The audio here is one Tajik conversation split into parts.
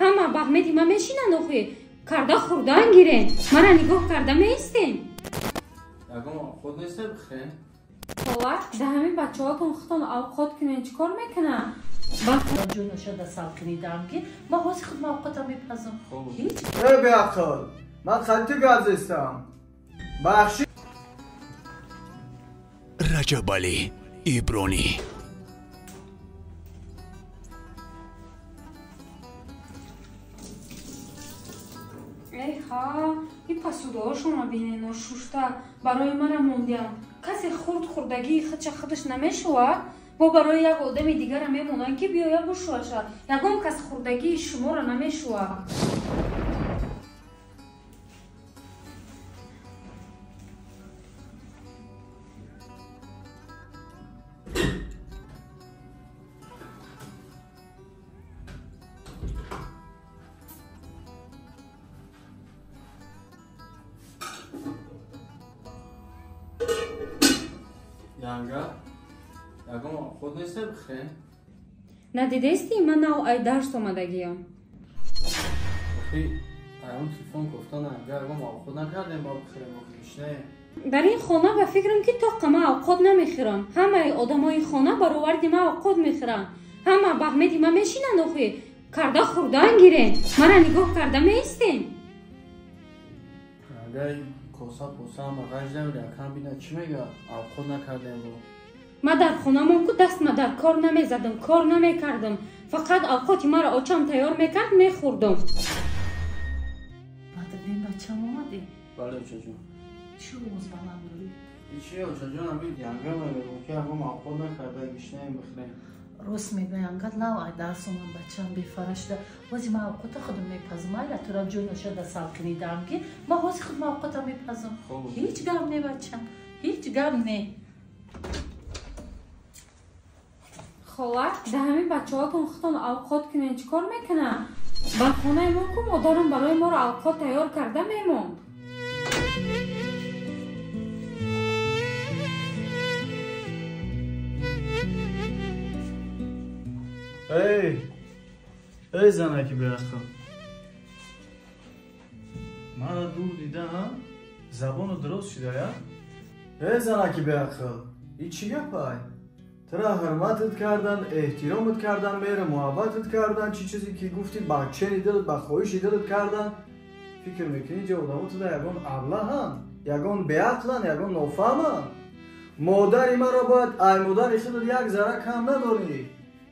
Ҳама бахмеди ма мешинанд охи. Карда хӯрдан гирен. Мара нигоҳ карда меистен. Ягон овқот неста бихӯрем? Хола, да ҳамин бачаҳотон худтон овқот кунен, чӣ кор мекунанд? Ҷоноша да салқинидаам ки ман ҳозир худ овқотам мепазам. Ҳеҷ. Э беақл, ман хати газистам. Бахши. Раҷабалӣ Ибронӣ. Эй ҳа, ин пасудаҳошонро бинено шушта барои мара мондиям. Касе хурд хурдагии худша худаш намешӯвад, бо барои як одами дигара мемонанд ки биёя бушӯваша. Ягон кас хурдагии шуморо намешӯвад. Янга, ягон овқот неста бихӯрем? Надидести, ман нав ай дарс омадагиям. Охи, ягон телефон гуфтан, янга ягон овқот накардем ба бихӯрем, охи гушнаем. Дар ин хона ба фикрам ки тоққа ман овқот намехӯрам. Ҳамаи одамои хона бароварди ман овқот мехӯранд. Ҳама бахмеди ман мешинанд охи. Карда хӯрдан гирен. Мара нигоҳ карда меистен. Янга, коса поса ҳама ғаж намеда, якам бина чӣ мега, овқот накардем бо. Ман дар хонамон ку дастма дар кор намезадам, кор намекардам. Фақат овқоти маро очам тайёр мекард, мехӯрдам. Баъдабин бачам омадӣ? Бале, очаҷон. Чӣ овоз баланд дорӣ? Ичи, очаҷон, ҳамин янга мегӯям ки ягон овқот накарда, гишнаем бихӯрем. Рост мегӯ, янга нав ай дарс омад, бачам бефара шуда. Ҳозир ман овқота худам мепазам, айла тура ҷоноша да салқинидаам ки ман ҳозир худ овқота мепазам. Ҳеҷ гап не, бачам, ҳеҷ гап не. Хола, да ҳамин бачаҳотон худтон овқот кунен, чӣ кор мекунанд? Ба хонаи мо ку модарам барои моро овқот тайёр карда мемонд. Эй, эй занаки беақл. Мара дур дида, ҳа? Забону дуроз шида, я? Эй занаки беақл, и чӣ гапай? Тура ҳурматат кардан, эҳтиромат кардан, меҳру муҳаббатат кардан, чӣ чизе ки гуфтӣ ба чени дилат, ба хоҳиши дилат кардан. Фикр мекунӣ ҷо одамо туда ягон аблаҳанд, ягон беақланд, ягон нофаҳманд. Модари маро бояд ай модари худат як зарра кам надорӣ.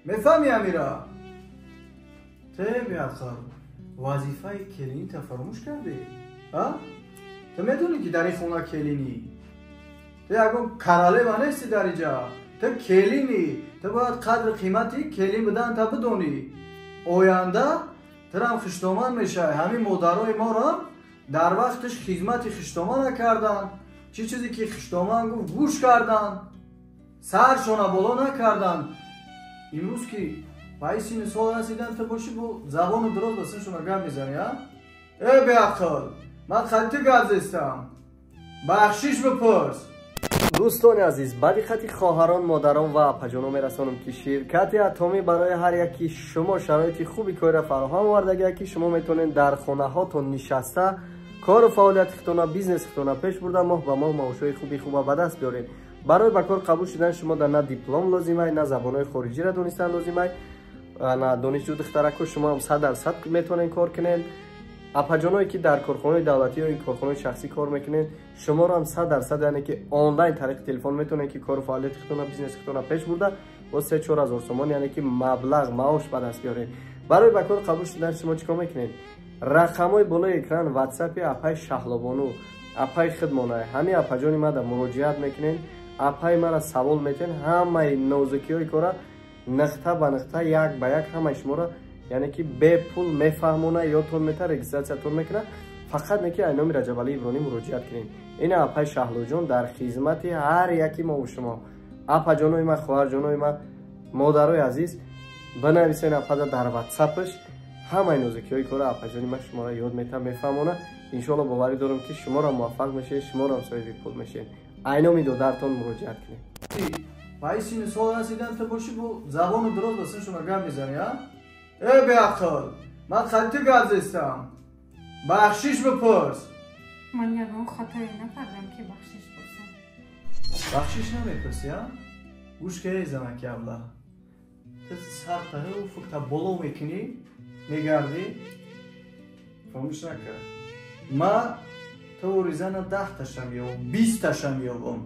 Мефаҳмӣ амира? Те беақл, вазифаи келинита фаромӯш кардӣ? А? Ту медонӣ ки дар ин хона келинӣ? Ту ягон королева нестӣ дар инҷа. Ту келинӣ, ту бояд қадру қимати келин буданта бидонӣ. Оянда турам хиштоман мешавӣ. Ҳамин модарои морам дар вақташ хизмати хиштомана карданд. Чӣ чизе ки хиштоман гуфт гӯш карданд, саршона боло накарданд. Имрӯз ки ба ин синну сол расидан, ту бошӣ бо забону дуроз ба синшона гап мезанӣ, а? Э беақл, ман хати газистам. Бахшиш бипурс. Дӯстони азиз, ба диққати хоҳарон, модарон ва апаҷонон мерасонам ки ширкати Атомӣ барои ҳар яки шумо шароити хуби корро фароҳам овардагия ки шумо метавонед дар хонаҳотон нишаста кору фаъолияти худтона, бизнеси худтона пеш бурда, моҳ ба моҳ маошҳои хуби хуба ба даст биёред. Барои ба кор қабул шудан шумо да на диплом лозимай, на забонҳои хориҷиро донистан лозимай, на донишҷӯ духтарако шумо ҳам 100% метавонед кор кунед. Апаҷоное ки дар корхонаи давлатӣ ё корхонаи шахсӣ кор мекунед, шуморо ҳам 100%, яъне ки онлайн тариқи телефон метавонед ки кору фаъолияти худтона, бизнеси худтона пеш бурда бо 3-4 ҳазор сомон, яъне ки маблағ маош ба даст биёред. Барои ба кор қабул шудан шумо чӣ кор мекунед? Рақамҳои болои экран ватсапи апаи Шаҳлобону, апаи хидмонай, ҳамин апаҷони мада муроҷиат мекунед, апаи мара савол метиҳед, ҳамаи нозукиҳои кора нуқта ба нуқта, як ба як ҳамаи шуморо, яъне ки бепул мефаҳмона, ёдтон мета, регистратсиятон мекунад. Фақат не ки ай номи Раҷабалӣ Ибронӣ муроҷиат кунед. Ина апаи Шаҳлоҷон дар хизмати ҳар яки мову шумо. Апаҷонои ма, хоҳарҷонои ма, модарои азиз, бинависен апада дар ватсапаш, ҳамаи нозукиҳои кора апаҷони ма шуморо ёд мета, мефаҳмона. Иншоалло боварӣ дорам ки шуморо муваффақ мешавед, шуморо соҳиби пул мешавед. Ай номи додаратон муроҷиат кунед. Ба ин синну сол расидан, ту бошӣ бо забону дуроз ба синшона гап мезанӣ, а? Э беақл, Ман қати гап зестам. Бахшиш бипурс. Ман ягон хатое накардам, ки бахшиш пурсам. Бахшиш намепурсӣ, а? Гӯш ки, эй занаки абла. Ту сар таҳу фукта боло мекунӣ, мегардӣ. Фаромӯш накар. Ма тори зана 10 ташам ёбам, 20 ташам ёбам.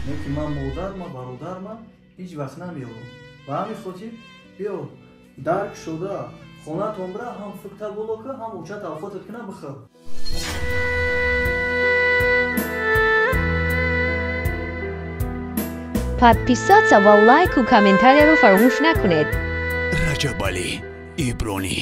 Не ки ман модар ма, бародар ма ҳеҷ вақт намеёбам. Ба ҳамин хотир биё дарк шуда хонатон бира, ҳам фукта боло кун, ҳам очат авқотат куна, бихӯр. Подписаться ва лайку комментарияро фаромӯш накунед. Раҷабалӣ Ибронӣ.